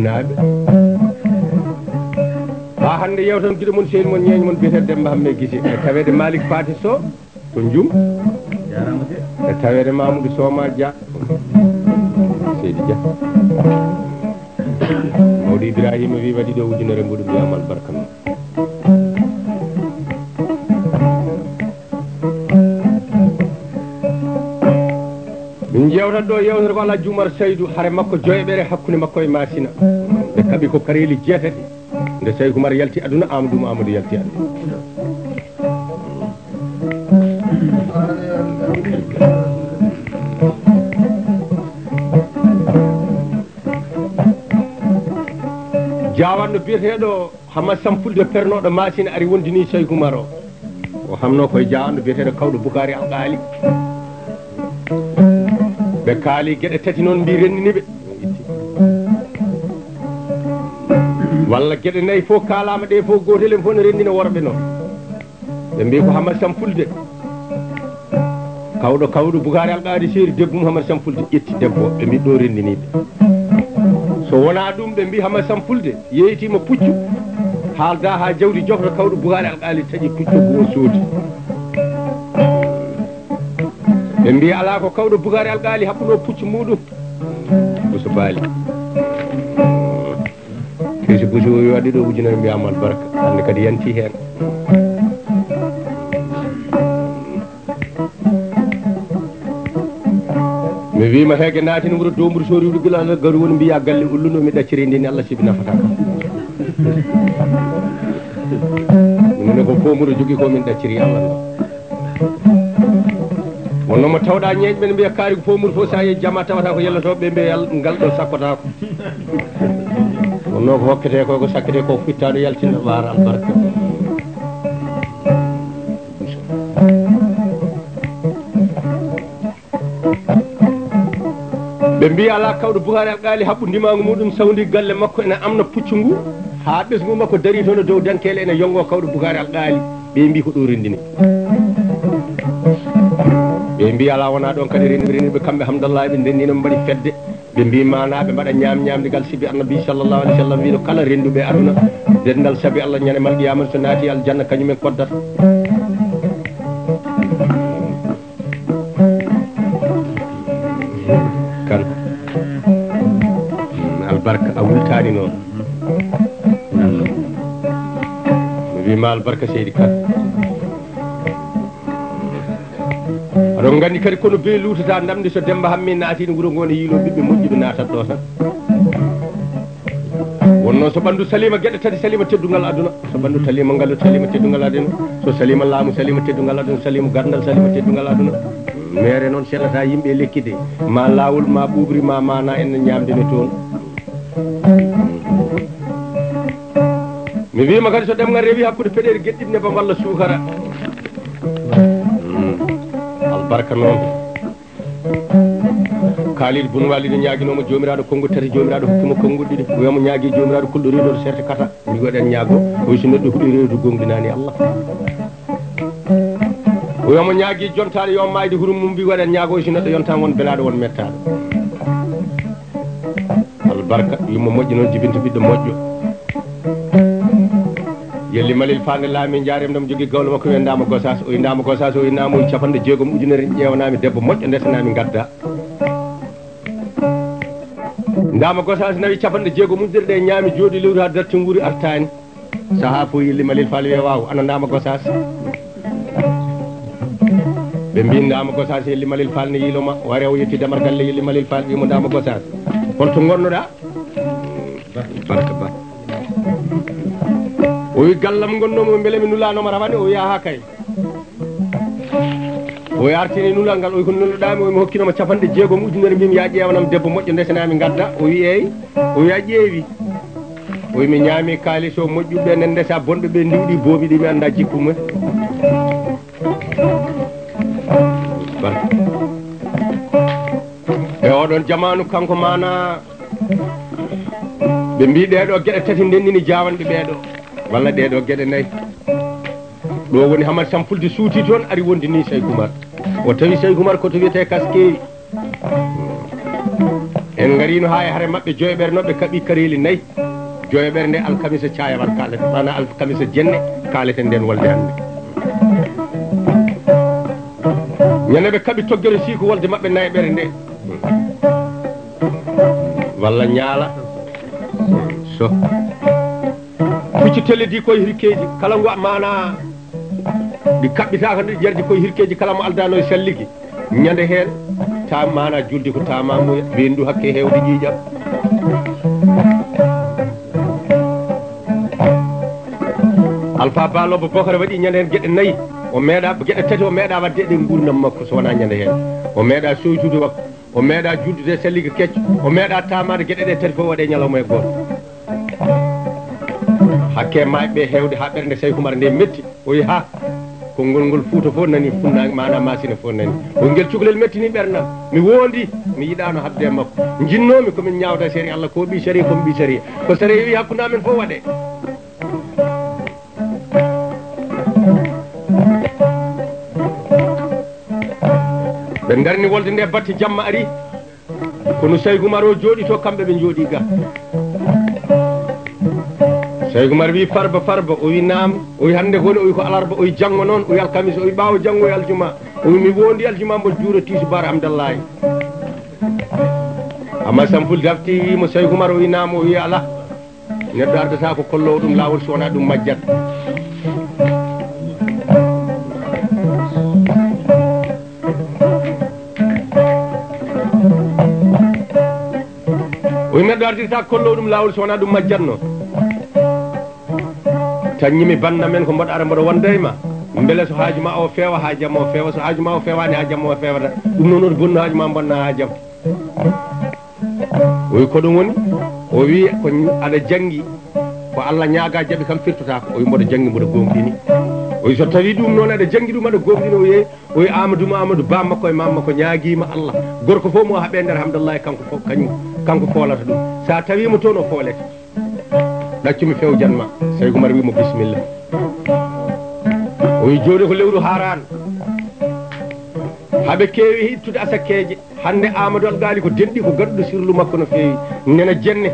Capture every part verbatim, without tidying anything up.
Naaɓe. Haa hannde yewtan giɗo mon, sehil mon, ñeeño mon biyeteeɗo Demmba Hammee Gise. E taweede Malick Paté Sow to Njum. E taweede Mamoudou Soma Dia. Seydi Dia. Mawɗo Ibrahima wi waɗi ɗo ujunere mbuɗu, mbiyam albarka ma. Min jewtat ɗo yewtere ko Alhaji Oumar Saydou, hare makko joyeɓere hakkunde makko e Masina. Ɓe kaɓi ko kareeli jeetati. Nde Saydou Oumar yalti aduna, Amadou Oumar Amadou yalti aduna. Jaawanɗo biyeteeɗo Hama Sampulde, pernooɗo Masina, ari wondini Saydou Oumar o. O hamno koye jaawanɗo biyeteeɗo Kawɗo Bukari Alqaali. Ɓe kaali geɗe tati noon, mbi renndini ɓe. Walla geɗe nayi fof kaalaama, ɗe fof gootel en fof ne renndina worɓe noon. Ɓe mbi ko Hama Sampulde. Kawɗo, kawɗo Bukari Alqaali seeri debbo mum Hama Sampulde, ƴetti debbo o, ɓe mbi ɗo renndini ɓe. So wonaa ɗum, ɓe mbi Hama Sampulde yeeytiima puccu, haalda haa jawdi jofta, kawɗo Bukari Alqaali taƴi puccu ngu o soodi. Ɓe mbi alaa ko kawɗo Bukari Alqaali haɓɓunoo puccu muɗum. Buso Baali. Kesi Buso o waɗi ɗo ujunere, mbiyam albarka. Hannde kadi yanti heen. Mi wiima heege naatini wuro Doomburu, so riiwɗo gila Allah garu woni mbiya galle ulluno mi ɗacciri ndini Allah sibi nafata kam. Min ko poomuru jogi ko min ɗacciri Allah noon. Wonno mo tawɗa ñeeñɓe ne mbiya kaari ko poomuru fof, sa yehi jama tawata ko yelloto ɓe mbiya yal-, ngal ɗo sakkotaako. Wonno ko hokkete ko, ko sakkete ko fittaɗo yaltina ɓaara albarka. Ɓe mbi alaa kawɗo Bukari Alqaali haɓɓu ndimaangu muɗum sawndi galle makko ene amna puccu ngu, haa ɓesngu makko darii toon e dow dankeele ene yonngoo kawɗo Bukari Alqaali. Ɓe mbi ko ɗo renndini. Ɓe mbi alaa wonaa ɗoon kadi renndi, renndi ɓe kamɓe Hamdallah ɓe ndenndino ɓe mbaɗi fedde. Ɓe mbi maanaa ɓe mbaɗa ñaam ñaamdigal sibi Annabi sallallahu alaihi wasallam wiino kala rennduɓe aduna, denndal sabi Allah ñande mal qiyamata so naati aljanna kañumen koddata. Kan. Mm, albarka a wultaani noon. Mi wiima albarka seydi Kan. Aɗon nganndi kadi kono bee luutata ndamndi so Demmba Hammi naatini wuro ngo ne yiiloo ɓiɓɓe moƴƴuɓe naatat ɗo tan. Wonno so ɓanndu salima geɗe tati salima teddungal aduna. So ɓanndu talima ngalu salima teddungal aduna. So salima laamu salima teddungal aduna. Salimu gandal salima teddungal aduna. Mere noon sellata yimɓe e lekki de. Ma laawol ma ɓuuɓri ma maana en ñaamde ne toon. Mi wiima kadi so ɗemngal rewi hakkunde peɗeeli geɗɗiɗi nebam walla suukara. Mm. Albarka noon. Kaalid Bun Walid ñaaginooma Joomiraaɗo konnguɗi tati, Joomiraaɗo hokki mo konnguɗi ɗiɗi. O wiya mo ñaagi Joomiraaɗo kulɗo reedo serte kata. Mbi waɗan ñaago, o si neɗɗo huɗi reedo gonɗinaani Allah. O wiya mo ñaagi jontaade yo maayde hurum mum, mbi waɗan ñaago, o si neɗɗo yontaan won belaaɗo won mettaaɗo. Albarka, yumma moƴƴo noon jibinta ɓiɗɗo moƴƴo. Yelli Malil Faal nde laami njaarem ɗam jogi gawlo makko wiya Ndaama Gosaas. O yi Ndaama Gosaas, o yi naamuy capanɗe jeegom ujunere ƴeewanaami debbo moƴƴo ndesanaami ngadda. Ndaama Gosaas nawi capanɗe jeegom ujunere ɗe ñaami jooɗi lewru haa darti nguuri artaani. Sahaa fof Yelli Malil Faal wiya waaw, ana Ndaama Gosaas. Ɓe mbi Ndaama Gosaas Yelli Malil Faal ne yiiloma, ware o yetti damar galle Yelli Malil Faal wiimo Ndaama Gosaas. Holto ngonnoɗa? Barka ba. O wi gallam ngonnomo mbele mi nulaanoma rawane, o wi aha kay. O wi artini nulal ngal, o wi ko nulɗami, o wi mi hokkinoma capanɗe jeegom ujunere mbimi ya ƴeewanam debbo moƴƴo ndesenami ngadda, o wi eyi, o wi a ƴeewi. O wi mi ñaami kaalis o moƴƴuɓe nen ndesa bonɓe ɓe ndiwɗi boomi ɗi mi anda jikku mumen. Barka. E oɗon jamaanu kanko maana ɓe mbi ɗeɗo geɗe tati ndendini jawanɗe ɓeɗo walla ɗeɗo geɗe nayi. Ɗo woni Hamad Sampulde suuti toon ari wondini Seyku Umar. O tawi Seyku Umar ko to wiyete Kaskeewi. En ngariino haa e hare maɓɓe joyɓere no ɓe kaɓi kareeli nayi. Joyɓere nde alkamisa caayawal kaaleten, maanaa alkamisa jenne kaaleten nden wolde hannde. Ñande ɓe kaɓi toggere siiko wolde maɓɓe nayaɓere nde. Walla ñaala. So. Pucci tellidi koye hirkeeji, kala ngo maanaa ɗi kaɓɓitaaka, ɗi jardi koye hirkeeji, kala mo aldaano e salligi. Ñande heen, ta maanaa julde ko taamaamuya, weendu hakke heewde ƴiiƴam. Alfa Ba Lobbo Bokara waɗi ñande heen geɗe nayi, o meeɗa, geɗe tati o meeɗa waɗde e nguurndam makko so wonaa ñande heen. O meeɗa soytude waktu, o meeɗa juldude e sallige kecco, o meeɗa taamaade geɗe ɗe tati fof waɗe ñalawma e gooto. Hakke maayɓe ɓe heewde haa ɓernde Sayku Umar nde metti. O wiyi, "Ha, konngol ngol Fuuta fof nani, funnaange maanaa Maasina fof nani." O wiyi, "Ngel cukalel mettini ɓernam. Mi wondi, mi yiɗaano haɓde e makko. Njinnoomi ko min ñaawda sariya Allah, ko ɓii sariya, ko mi ɓii sariya. Ko sariya wiyi hakkunde amen fof waɗe." Ɓe ndarni wolde nde, batti jamma ari. Kono Sayku Umar o jooɗii to, kamɓe ɓe njooɗii ga. Sayku Umar wi, "Farba, Farba." O wi, "Naam." O wi, "Hannde ko woni?" O wi, "Ko alarba." O wi, "Janngo noon." O wi, "Alkamisa." O wi, "Ɓaawo janngo." O wi, "Aljuma." O wi, "Mi wondi aljuma mbo juuro tiisubaar Hamdallaay." Amma Sampul Dafti wi mo, "Sayku Umar?" O wi, "Naam." O wi, "Alaa. Neɗɗo ardata ko kolloowo ɗum laawol so wonaa ɗum majjat." O wi, "Neɗɗo ardirta kolloowo ɗum laawol so wonaa ɗum majjatno." Tañi mi banna men ko mboɗo ara mboɗo wonda e ma. Mbele so haaju ma o feewa haa jam o feewa, so haaju ma o feewaani haa jam o feewata. Ɗum noon woni bonnu haaju ma bonna haa jam. O wi, "Ko ɗum woni?" O wi, "Ko aɗa janngi, ko Allah ñaaga jaɓi kam firtotaako." O wi, "Mboɗo janngi, mboɗo goongɗini." O wi, "So tawii ɗum noon aɗa janngi ɗum aɗa goongɗini," o wi, o wi, "Amadou Mamadou, baam makko e maam makko ñaagiima Allah. Gorko fof mo haɓe nder Hamdallaay kanko fo-, kañum, kanko foolata ɗum. So a tawii mo toon o foolete. Ɗaccu mi fewjan ma." Sayku Umar wi mo, "Bisimilla." O wi, "Jooni ko lewru haaraan. Haɓe keewi ittude asakkeeje. Hannde Amadou Algaali ko denɗi, ko gaɗuɗo sirlu makko no feewi. Nena jenne.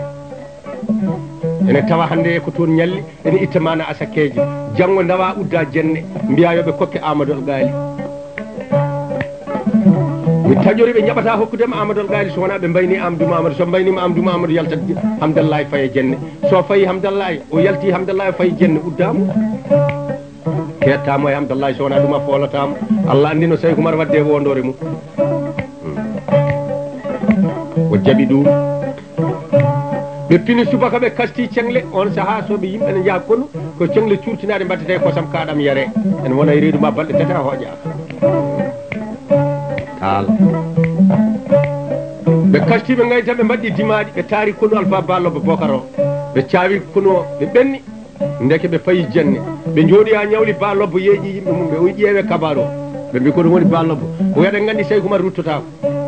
Ene tawa hannde ko toon ñalli, ene itta maana asakkeeje. Janngo ndawa udda jenne, mbiya yo ɓe kokke Amadou Algaali. Mi taƴori ɓe, njaɓata hokkude ma Amadou Algaali so wonaa ɓe mbayni Amadou Mamadou. So mbaynima Amadou Mamadou, yaltat Hamdallaay faye jenne. So fayi Hamdallaay, o yalti Hamdallaay fayi jenne, uddaama." Keettaamo e Hamdallaay, so wonaa ɗum a foolataamo. Allah anndi no Sayku Umar waɗde e wondoore mum. Hmm. O jaɓi ɗum. Ɓe pini subaka, ɓe kasti ceŋle. On sahaa, so ɓe yimɓe ne njaha konu, ko ceŋle cuurtinaaɗe mbaɗtetee kosam, kaaɗam yaree. En wona e reedu ma balɗe tati a hooƴaaka. Taal. Ɓe kasti, ɓe ngayta, ɓe mbaɗi dimaaɗi, ɓe taari konu Alfa Ba Lobbo Bokar o. Ɓe caawi konu o, ɓe ɓenni. Ndeke ɓe fayi jenne. Ɓe njooɗi haa ñawli, Ba Lobbo yeeƴi yimɓe mum ɓe, o wi'i, "Ƴeewe kabaaru o." Ɓe mbi, "Ko ɗum woni Ba Lobbo?" O wi'i, "Eɗen nganndi Sayku Umar ruttotaako.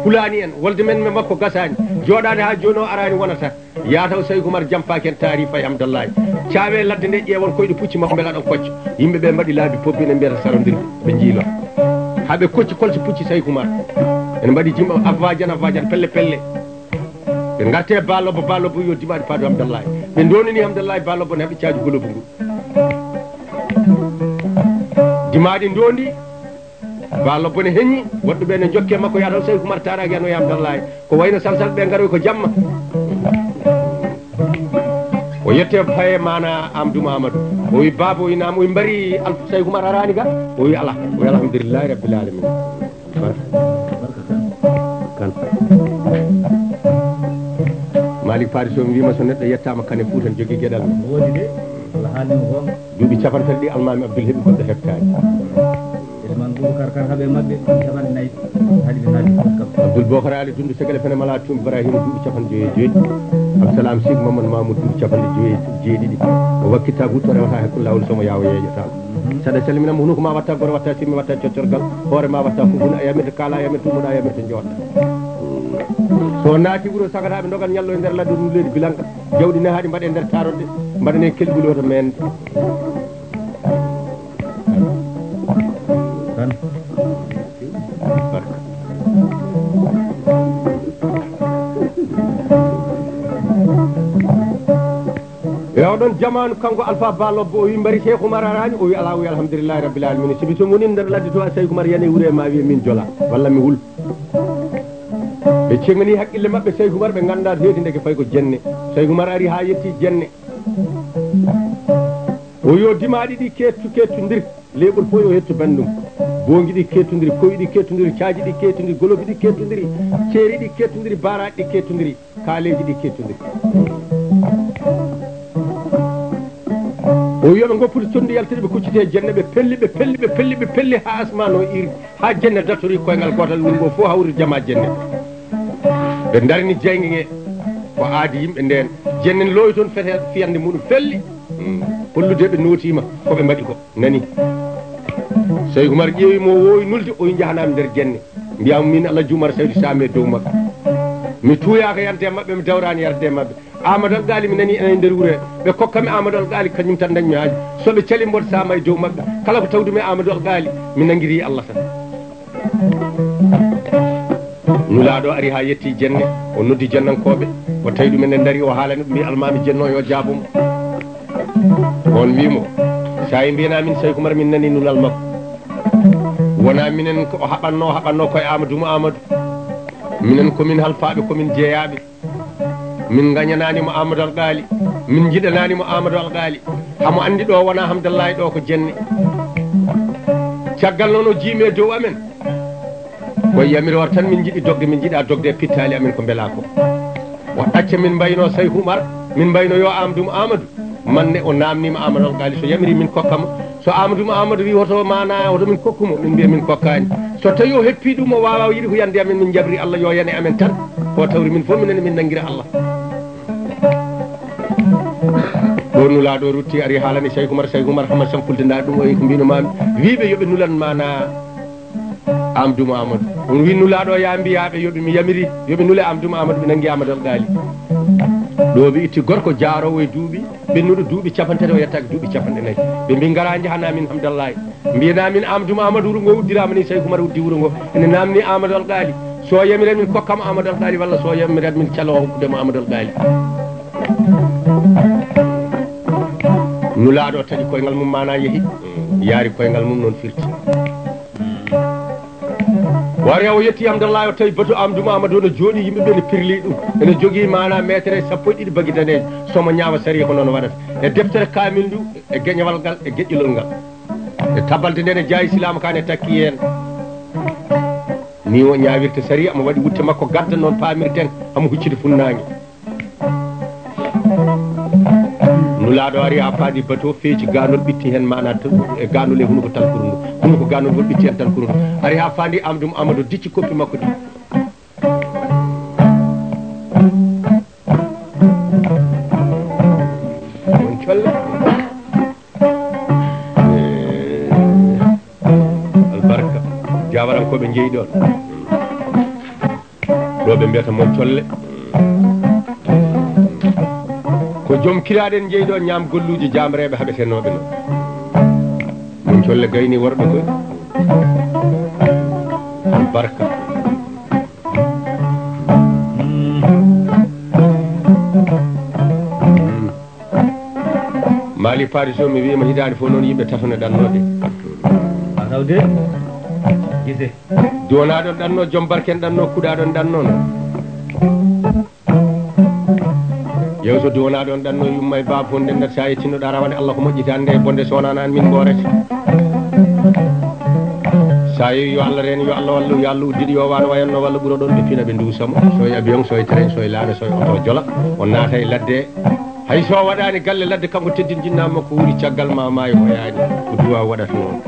Hulaani en, wolde men e makko gasaani. Jooɗaade haa jooni o araani wonata. Yaa taw Sayku Umar jampaaki en, taari fayi Hamdallaay. Caawe ladde nde, ƴeewon koyɗe pucci makko, mbela ɗon kocco." Yimɓe ɓe mbaɗi laabi pobbi, ene mbiyata sarondirɓe, ɓe njiilo. Haa ɓe kocci kolce pucci Sayku Umar. Ene mbaɗi jimɓe afvajan, afvajan, pelle, pelle. Ɓe ngarti e Ba Lobbo, Ba Lobbo yo dimaaɗi paadu Hamdallaay. Ɓe ndonini Hamdallaay, Ba Lobbo ne haɓi caaju golobu ngu. Dimaaɗi ndondi, Ba Lobbo ne heñi, woɗɓe ɓe ne njokke makko, yaa taw Sayku Umar taaraaki, ano e Hamdallaay. Ko wayno salsal ɓe ngaroy ko jamma. O yette faye maana Amadou Mamadou. O wi, "Baaba," o wi, "Naam." O wi, "Mbari Alfa Sayku Umar araani ga?" O wi, "Alaa." O wi, "Alhamdulillahi Rabbil Alamin." Barka. Barka kan. Kan. Malik Faari Sow wiima so neɗɗo yettaama kane Fuuta ne jogii geɗal mum. Woodi de. Allah haalni mo goonga. Duuɓi capanɗe tati ɗi Almaami Abdul heɓi goɗɗo heɓtaani. Elimane Boubacar Kar haɓe maɓɓe capanɗe nayi. Haɗi ɓe naati Fuuta kam. Abdul Bokar Ali Dundu Segele Fene Mala Tum Ibrahima duuɓi capanɗe joyi e joyi. Absalam Sid Mamadou Mamoudou duuɓi capanɗe joyi e jeeɗiɗi. O wakkitta gutto rewata he kun lawol somo yawo yeeƴata. Saɗa salminama hunuko ma watta goro watta simmi watta coccorgal hoore ma watta fufuna a yamirta kaala a yamirta tumuɗa a yamirta joɗɗa. So naati wuro sagataɓe dogan ñallo e nder ladde ɗum leydi bilanka jawɗi ne haɗi mbaɗe nder tarodde mbaɗane kelɓuli oto mende. Tan. Barka. Ɗon jamaanu kanko Alpha Ba Lobbo, o wi mbari Cheikh Oumar araani, o wi alaa, o wi alhamdulillahi rabbil alamina. Sibi so woni nder ladde to a Cheikh Oumar yani wure ma wiye min jola, walla mi hul. Ɓe cegani haqqille maɓɓe Cheikh Oumar, ɓe ngannda heedi ndeke fay ko jenne. Cheikh Oumar ari haa yetti jenne. O yo dimaaɗi ɗi kettu kettundir, leeɓol fof yo hettu banndum. Boongi ɗi kettundiri, koyi ɗi kettundiri, caaji ɗi kettundiri, golofi ɗi kettundiri, ceeri ɗi kettundiri, baaraaji ɗi kettundiri. Kaaleeji ɗi kettondiri. O wiya ɓe ngoppude conndi yaltude ɓe kuccite e jenne, ɓe pelli, ɓe pelli, ɓe pelli, ɓe pelli haa asmaan o iiri, haa jenne dartori koyngal gootal, wuro ngoo fof hawri jama jenne. Ɓe ndarni jeynge nge, ko aadi yimɓe ndeen. Jenne loowi toon fete fiyannde muɗum felli. Mm. Hollude ɓe nootiima ko ɓe mbaɗi ko. Nani. Sey Umar ƴeewi mo, o woowi nulde, o wi njahanaa mi nder jenne. Mbiyaa mo, miin Alhaji Umar Saydu Saam e dow maɓɓe. Mi tuuyaaka yande e maɓɓe, mi dawraani yarde e maɓɓe. Amadou Alqaali mi nani ene e nder wuro he. Ɓe kokka mi Amadou Alqaali, kañum tan ndañmi haaji. So ɓe cali mboɗo saama e dow maɓɓe. Kala ko tawdu mi Amadou Alqaali, mi nangiri Allah tan. Nulaaɗo ari haa yetti jenne, o noddi jennankooɓe, o tawi ɗumen e ndari, o haalani ɓe, mbi almaami jenno yo jaabo mo. On wi mo, sa e mbiyana min Seyku Umar min nani nulal makko. Wona minen ko o haɓanno, o haɓanno koye Amadou mo Amadou. Minen ko min halfaaɓe, ko min jeeyaaɓe. Min ngañanaani mo Amadou Alqaali, min njiɗanaani mo Amadou Alqaali. Hamo anndi ɗo wona Hamdallahi, ɗo ko jenne. Caggal noon o jiimi e dow amen. Ko yamir war tan min njiɗi dogde, min njiɗa dogde e pittaali amen ko mbela ko. O ɗacca min mbayno Seyku Umar, min mbayno yo Amadou mo Amadou. Manne o namnima Amadou Alqaali so yamiri min kokka mo. So Amadou mo Amadou wi hoto mana, hoto min kokku mo, min mbiya min kokkaani. So tawi o heppi ɗum, o wawa, o yiɗi ko yande amen, min jabri Allah yo yane amen tan. Ko tawri min fof minen min nangira Allah. Ɗo nulaaɗo rutti ari haalani Seyku Umar, Seyku Umar hama sampulde nda ɗum o yi ko mbino mami. Wiɓe yoɓe nulan mana Amadou mo Amadou. On wi nulaaɗo ya mbiyaɓe yoɓe mi yamiri, yoɓe nule Amadou mo Amadou ɓe nangi Amadou Alqaali. Ɗo ɓe itti gorko jaarowo e duuɓi, ɓennuɗo duuɓi capanɗe tati o yettaki duuɓi capanɗe nayi. Ɓe mbi ngara njahana min Hamdallahi. Mbiyana min Amadou mo Amadou wuro ngo uddirama ni Seyku Umar uddi wuro ngo. Ene namni Amadou Alqaali. So yamirat min kokkam Amadou Alqaali walla so yamirat min calo hokkudema Amadou Alqaali. Nulaaɗo taƴi koyngal mum mana yehi. Yaari koyngal mum noon firti. Wari o yetti Hamdallahi o tawi batu Amadou mo Amadou no jooɗi yimɓe ɓe no pirli ɗum. Ene jogii mana meetere sappo e ɗiɗi bagi daneejo. Somo ñaawa sariya ko noon waɗata. E deftere kaamil ndu, e geñewal ngal, e geƴƴulol ngal. E tabalde nde ne jaayi silaama ka ne takki heen. Ni o ñaawirta sariya, mo waɗi wutte makko gadda noon paamirten, hamo huccita funnaange. Nulaaɗo ari haa faandi bato, feeci gaanol ɓitti heen maana to-, e gaanol e hunuko talkuru ndu. Hunuko gaanol ngol ɓitti heen talkuru ndu. Ari haa faandi Amadou mo Amadou dicci koppi makko ɗi. On colle. Eh, albarka. Jawarankooɓe njeyi ɗon. Ɗo ɓe mbiyata mon colle. Ko joom kiraaɗen njeyi ɗo ñaam golluuji jaamreeɓe haɓetenooɓe noon. Mon colle gayni worɓe koy. Albarka. Mali Paris o, mi wiima hitaande fof noon yimɓe tato ne ɗanno de. A tawde gise. Duwanaɗon ɗanno, joom barken ɗanno, kuɗaɗon ɗanno noon. Yeeso duwanaɗon ɗanno, yumma e baaba fof ndendat, sa yettinnoɗa rawane Allah ko moƴƴitande e bonde, so wonano an min mboorete. Sa yewi yo Allah reen, yo Allah wallu, yo Allah uddiɗo, yo wano wayanno walla ɓuroɗon ɓe pina ɓe duusamo. So e avion, so e train, so e laana, so e oto jola, o naata e ladde. Hay so waɗaani galle ladde, kanko teddin jinnaama makko wuri caggal ma maayo o yaani. Ko duwa waɗata noon.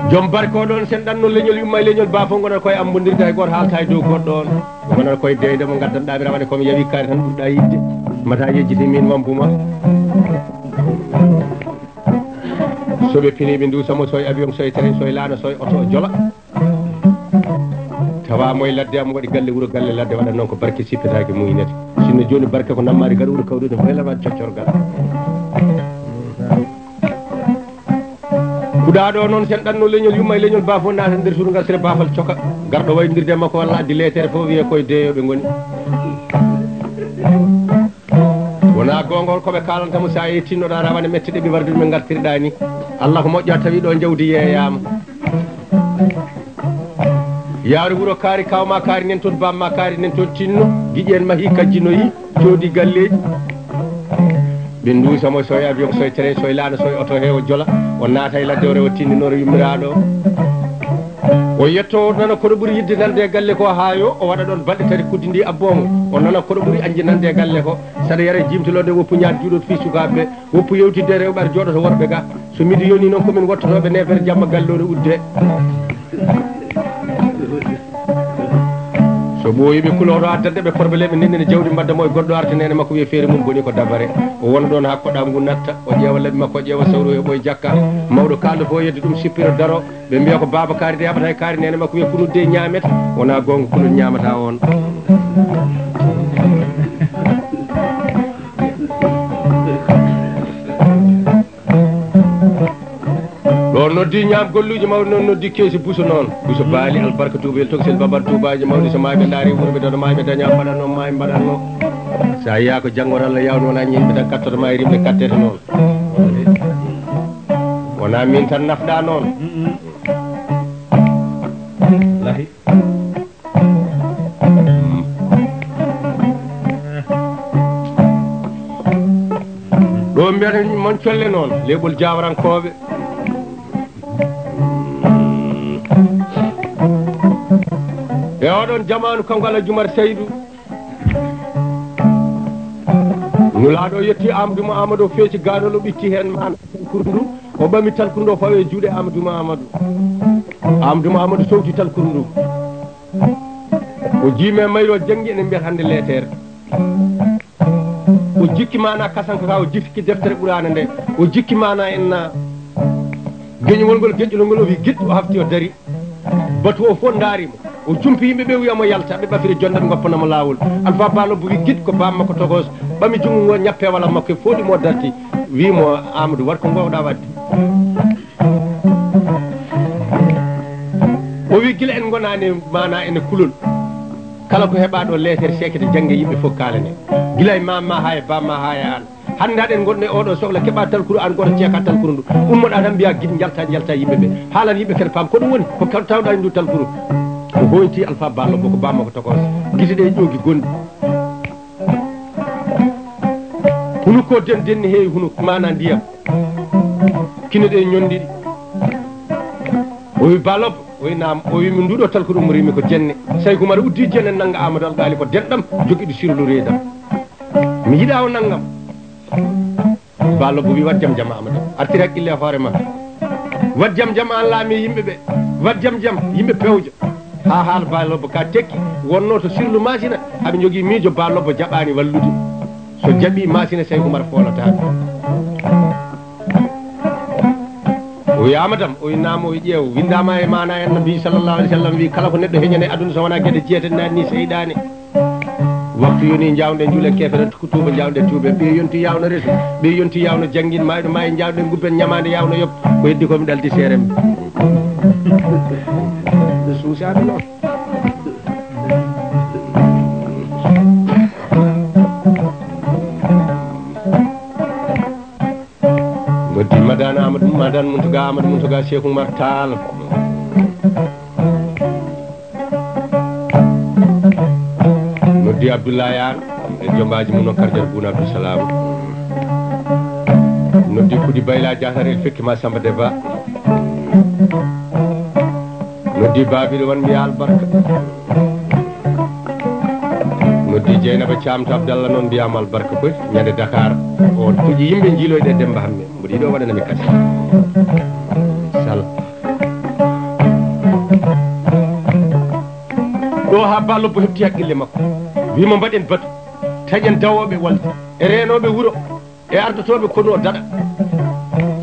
Joom barke o ɗon, sen ɗanno leñol yumma e leñol baafo, ngonata koye ammondirde, hay gooto haalta e dow goɗɗo on. Ngonata koye deyde mo ngaddanɗaa mi rawane, ko mi yawi kaari tan ɓurɗa yiɗde. Mata yejjiti min wambu ma. So ɓe pini ɓe nduusa mo, so e avion, so e train, so e laana, so e oto, o jola. Tawa mo e ladde am waɗi galle wuro, galle ladde waɗa noon ko barke sippetaake muynete. Sinno jooni barke ko nammaari gaɗa wuro kawɗo ɗum relama coccorgal. Kuɗaɗo noon sen ɗanno leñol yumma e leñol baafo naata nder surungal sere baafal coka. Garɗo wayndirde makko walla addi leetere fof wiye koye deeyoɓe ngoni. Wonaa goonga hol ko ɓe kaalanta mo, so a yettiino ɗo rawane mette ɗe ɓe wardude men ngartirɗaa ni. Allah ko moƴƴo, a tawi ɗo jawdi yeeyaama. Yaari wuro kaari, kawma kaari nen toon, bamma kaari nen toon tinno, giƴi en mahi kajjinoyi, coodi galleeji. Ɓe nduusa mo, soy avion, soy train, soy laana, soy oto he o jola, o naata e ladde o rewa tinndinoore yummiraaɗo. O yetto o nana kono ɓuri yidde nande e galle ko haa yo o waɗa ɗoon balɗe tati kuddi ndi abboomo. O nana kono ɓuri añde nande e galle ko saɗa yara jimtolode woppu ñaat juuɗo fii sukaaɓe ɓe. Woppu yewtidde e rewɓe, ar jooɗoto worɓe ga. So midi yoni noon, ko min wottotooɓe neefer jamma galle o no udde. So ɓooyi ɓe kulooto addande ɓe probléme, nden ne jawdi mbadda mo e goɗɗo arta neene makko wiye feere mum boni ko dabare. O wona ɗoon haa koɗa ngu natta, o ƴeewa laɓi makko, o ƴeewa sawru o heɓoy jakka. Mawɗo kaalɗo fof yedde ɗum sippiro daro. Ɓe mbiya ko baaba kaari de haɓata e kaari neene makko wiye kunut de ñaamete. Wona goonga kunut ñaamata on. Ɗo noddi ñaam golluuji mawɗi noon, noddi keesi buso noon. Buso baali albarka tuubayel toksel baban tuubaaji mawɗi, so maaɓe ndaari wuro ɓe dano maaɓe daña mbaɗatno maaɓe mbaɗatno. So a yiya ko janngo Allah yawno wona ñiiɓe tan kattoto ma e rimɓe kattete noon. Wona min tan nafɗa noon. Lahi. Ɗo mbiyata mon colle noon, leeɓol jawrankooɓe. E oɗon jamaanu, kanko Alhaji Umar Saydu, Nulaaɗo o yetti Amadou Mo Amadou, o feeci gaanol, o ɓitti heen maana talkuru ndu, o ɓami talkuru ndu, o fawi e juuɗe Amadou Mo Amadou. Amadou Mo Amadou sowti talkuru ndu. O jiimi e mayru, o janngi, ene mbiyata hannde leeteere. O jikki maana kasanka ka, o jikki deftere Quraana nde, o jikki maana en na geñol ngol, geƴƴol ngol, o wi git, o hafti, o dari. Batu o fof ndaari mo. O jumpi yimɓe ɓe, wiya mo yalta, ɓe ɓafiri jonde, ɓe ngoppana mo laawol. Alpha Ba Lobbo wi git ko bammakko tokos, ɓami junngo ngo, ñappe wala makko, e fooɗi mo, darti, wi mo, "Amadou, wat ko ngoowɗa waɗde." O wi, gila en ngonaani maana ene kulol. Kala ko heɓaa ɗo leetere seekete jannge yimɓe fof kaalane. Gila e maam ma haa e baam ma haa e aan. Hannde aɗen ngonno e oɗo sohla, keɓaa talkuru aan gooto, ceekaa talkuru ndu. Ummoɗaa tan mbiyaa git, njalta, njalta yimɓe ɓe. Haalan yimɓe kadi paam ko ɗum woni, ko ka-, tawɗaa e ndu talkuru. O hoynti Alpha Ba Lobbo ko baam makko tokos. Gite ɗe ƴoogi gonɗi. Hunuko den denni heewi hunuk, maana ndiyam. Kine ɗe ñonɗiɗi. O wi, "Ba Lobbo?" O wi, "Naam." O wi, "Min nduɗo talkuru mo rimi ko jenne." Sayku Umar uddi jenne nannga Amadou Alkali ko denɗam, jogiɗo sirlu reedam. "Mi yiɗa o nanngam." Ba Lobbo wi, "Wat jam jam Amadou. Artir hakkille e hoore ma. Wat jam jam aan laami yimɓe ɓe. Wat jam jam yimɓe pewja." Haa haala Ba Lobbo ka tekki, wonno to sirlu Masina, haɓe njogii miijo Ba Lobbo jaɓaani wallude. So jaɓii Masina, Sayku Umar foolataako. O wi, "Amadou am?" O wi, "Naam." O wi, "Ƴeew, winndaama e maana en no mbii sallallahu alaihi wasallam wi, kala ko neɗɗo heñani aduna so wonaa geɗe jeetati naatni seyɗaane." Waktu yoni, njawɗen juulen keeferen ko tuuba, njawɗen tuuben. Ɓe yonti yawno resu, ɓe yonti yawno janngin, mayɗo maayi, njawɗen gubben ñamaande yawno yoɓ. Ko heddi ko mi ɗaldi seerem. Ɓe suusaade noon. Noddi Madane Amadou, Madane Mountaga, Amadou Mountaga, Cheikh Oumar Tall. Noddi Abdoulaye Anne, e jombaaji mum o Kardial Boun Abdou Salam. Noddi Kudi Bayla Diatar, el fekki ma Samba Deba. Noddi Babiɗo wan mbiya albarka. Noddi Dieynaba Thiam to Abdallah noon mbiyama albarka koy. Ñande Dakar, o fuɗi yimɓe jiiloyɗe Demba Hamme. Mboɗo yiɗo waɗanami kadi. Sal. Ɗo ha Ba Lobbo heɓti haqqille makko. Wima mbaɗen batu. Taƴen dawooɓe walde. E reenooɓe wuro. E ardotooɓe konu o daɗa.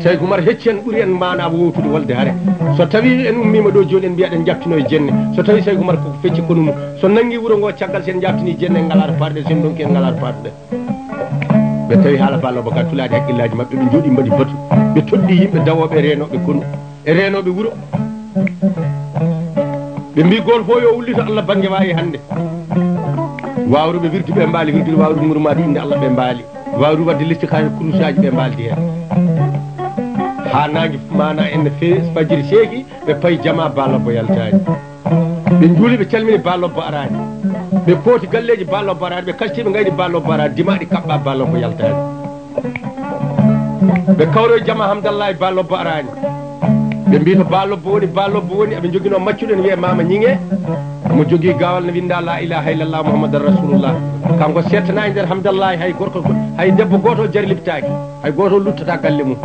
Sayku Umar hecci en ɓuri en maana wowtude walde hare. So tawi en ummiima ɗo jooni en mbiya ɗen njaɓtino e jenne. So tawi Sayku Umar koko fecci konu mum. So nanngi wuro ngo caggal sen njaɓtini jenne en ngalaata paɗuɗe, sen ndonki en ngalaata paɗuɗe. Ɓe tawi haala Ba Lobbo ka tulaade hakkillaaji maɓɓe, ɓe njooɗi mbaɗi batu. Ɓe toɗɗi yimɓe dawooɓe e reenooɓe konu. E reenooɓe wuro. Ɓe mbi gooto fof yo ullito Allah bannge waawi hannde. Waawruɓe wirduɓe mbaali, wirduɓe waawruɓe ngurmaade innde Allah ɓe mbaali. Wawri wadde listikaare kurusaaji ɓe mbaldi heen. Haa naange maana en no feewi, fajiri seeki, ɓe payi jama Ba Lobbo yaltaani. Ɓe njuuli, ɓe calmini Ba Lobbo araani. Ɓe kooti galleeji Ba Lobbo araani, ɓe kasti ɓe ngayni Ba Lobbo araani, dimaaɗi kaɓɓa Ba Lobbo yaltaani. Ɓe kawroyi jama Hamdallahi Ba Lobbo araani. Ɓe mbi to Ba Lobbo woni, Ba Lobbo woni, aɓe njoginoo maccuɗo ne wiyee Mama Ñiŋe. Mo jogii gaawal ne winnda La ilaha illallah Muhammadan Rasulullah. Kanko settanaani nder Hamdallahi hay gorko, hay debbo gooto jari liptaaki. Hay gooto luttata galle mum.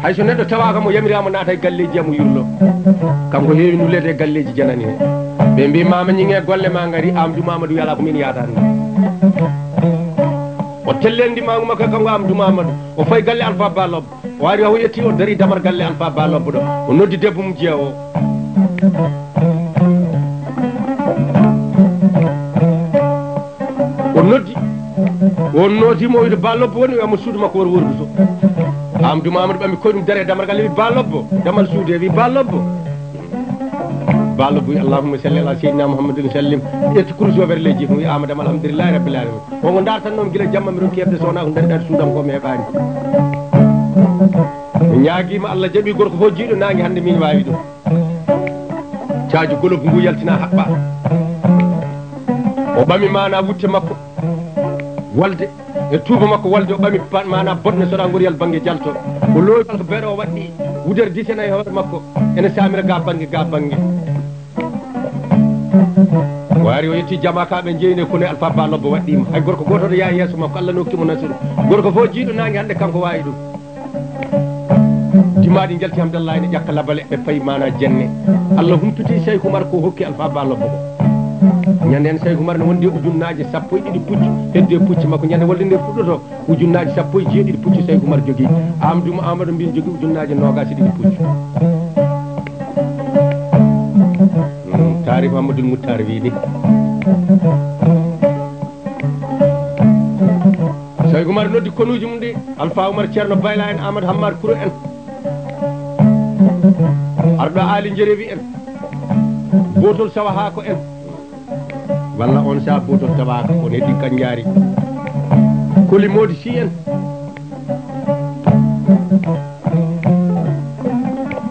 Hay so neɗɗo tawaaka mo yamiraama naata e galleeji am o yurlo. Kanko heewi nuleede e galleeji janani he. Ɓe mbi Mama Ñiŋe golle ma ngari, Amadou Mamadou yala ko min yaatani. O tellendi mangu makko e kanko Amadou Mamadou. O fayi galle Alpha Ba Lobbo. O ari o yetti o dari damar galle Alpha Ba Lobbo ɗo. O noddi debbo mum jeewo. O noddi. O nooti mo o wiide Ba Lobbo woni, o wiya mo suudu makko woni wordu to. Amadou Mamadou ɓami koye ɗum dare damar galle wi Ba Lobbo. Damal suudu e wi Ba Lobbo. Ba Lobbo wi Allahumma salli ala Seydina Muhammadin sallim. Ƴetti kurus o werleeji mum wi Amadou Damal alhamdulillahi rabbil alamin. Wongo dartannomi gila jamma mi ronki hebde sowona ko dañɗa suudam ko mi heɓani. Mi ñaagiima Allah jaɓi gorko fof jiiɗo naange hannde min waawi ɗum. Caaju golob ngu yaltina haɓɓa. O ɓami maana wutte makko. Walde e tuuba makko walde o ɓami pa-, maana botne soɗa ngoriyal bannge jalto. O loowi ko beeɗo o waɗɗi wudere dise nayi hoore makko. Ene saamira ga bannge ga bannge. O ari o yetti jama ka ɓe jeyne kono Alpha Ba Lobbo waɗɗima. Hay gorko gooto to yaha yeeso makko Allah nokki mo nasiru. Gorko fof jiiɗo naange hannde kanko waawi ɗum. Dimaaɗi njalti Hamdallahi ne ƴakka labale ɓe payi maana jenne. Allah humpiti Seyku Umar ko hokki Alpha Ba Lobbo ko. Ñande en Seyku Umar ne wondi e ujunnaaje sappo e ɗiɗi puccu heddi e pucci makko ñande wolde nde fuɗɗoto. Ujunnaaji sappo e jeeɗiɗi puccu Seyku Umar jogii. Amadou Amadou Mbin jogii ujunnaaji noogaas e ɗiɗi puccu. Hmm, Taarif Amadou Moutar wii ni. Seyku Umar noddi konuuji mum ɗi, Alpha Umar Ceerno Bayla en, Amadou Hammar Kuro en. Arɗo Aali Njerewi en. Bootol Sawahaako en. Walla on sa bootol tawaaka, on heddii Kanjaari. Koli Moodi Si en.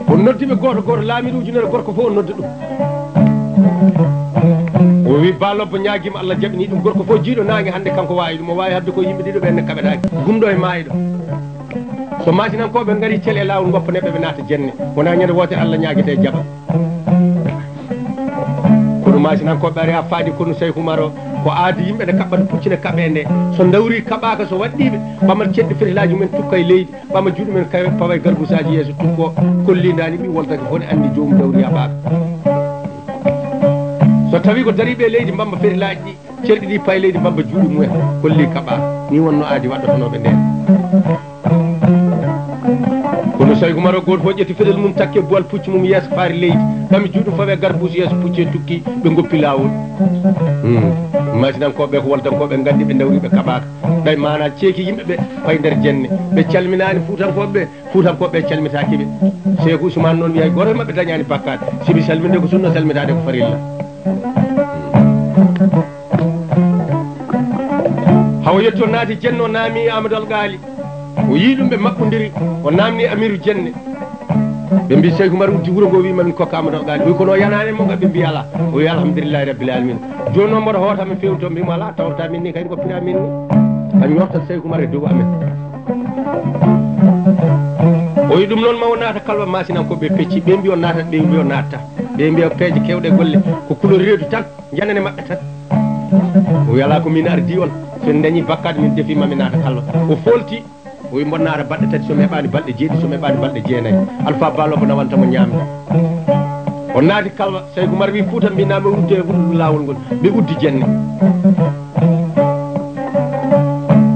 O noddi ɓe gooto gooto, laamiiɗo ujunere gorko fof o nodda ɗum. O wi Ba Lobbo ñaagiima Allah jaɓini ɗum, gorko fof jiiɗo naange hannde kanko waawi ɗum, o waawi haɓde ko yimɓe ɗiɗo ɓe ne kaɓetaaki. Gumɗo e maayɗo. So maasinankooɓe ngari cel e laawol ngoppa neɗɗo ɓe naata jenne. Wonaa ñande wootere Allah ñaagete jaɓa. Kono maasinankooɓe ari haa faadi kono Seyku Umar o, ko aadi yimɓe ne kaɓɓata pucci ne kaɓee nde. So ndawri kaɓaaka so waɗɗiiɓe, ɓamat ceɗɗi fetelaaji mumen tukka e leydi, ɓama juuɗe men kawe pawa e garbusaaji yeeso tukko, kollindaani ɓi woltake foti anndi joomum dawri yaɓaaka. So tawi ko dariiɓe e leydi mbamba fetelaaji ɗi, cerɗi ɗi payi leydi mbamba juuɗe mumen, kolli kaɓaaka. Ni wonno aadi waɗɗotonooɓe ndeen. Kono Seyku Umar o gooto fof ƴetti fetel mum takke buwal pucci mum yeeso faari leydi. Ɓami juuɗe fawe garbuusi yeeso pucci e tukki ɓe ngoppi laawol. Hmm. Maasinankooɓe ko woltankooɓe nganndi ɓe ndawri ɓe kaɓaaka. Ɓay maana ceeki yimɓe ɓe payi nder jenne. Ɓe calminaani Fuutankooɓe ɓe, Fuutankooɓe ɓe calmitaaki ɓe. Seeku Usmaan noon wiya hay gooto e maɓɓe dañaani bakkaat. Sibi salminde ko sunna, salmitaade ko farilla. Hawa yetti o naati jenne o naami Amadou Alqaali. O yii ɗum ɓe maɓɓondiri, o naamni Amiru Jenne. Ɓe mbi Seyku Umar uddi wuro ngo wi mamin kokka Amadou Alqaali. O wi kono o yanaani mo nga ɓe mbi alaa. O wi alhamdulillahi rabbil alamin. Jooni noon mboɗo hoota mi fewto mbimo alaa tawta min ni kay goppira min ni. Kan ñortal Seyku Umar e dow amen. O wi ɗum noon ma o naata kalba maasinankooɓe pecci. Ɓe mbi o naata, ɓe mbi o naata. Ɓe mbi o peeje kewɗe golle ko couleur reedu tan. Janane maɓɓe tan. O wi alaa ko min ardi on. So en dañi bakkaat min defi ma mi naata kalba. O folti. O wi mboɗo naata balɗe tati so mi heɓaani balɗe jeeɗi so mi heɓaani balɗe jeenayi. Alpha Ba Lobbo nawanta mo ñaamde. O naati kalba, Seyku Umar wi Fuuta mbi naa mi udde e wullu laawol ngol. Mi uddi jenne.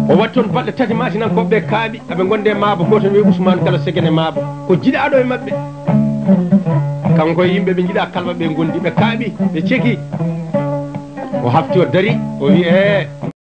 O watti toon balɗe tati maasinankooɓe ɓe kaaɓi, aɓe ngonde e maabo gooto wiye Usmaan Galo Segene maabo. Ko jiɗaaɗo e maɓɓe. Kanko e yimɓe ɓe njiɗa kalba ɓe ngondi, ɓe kaaɓi, ɓe ceki. O hafti o dari, o wi, "Ee,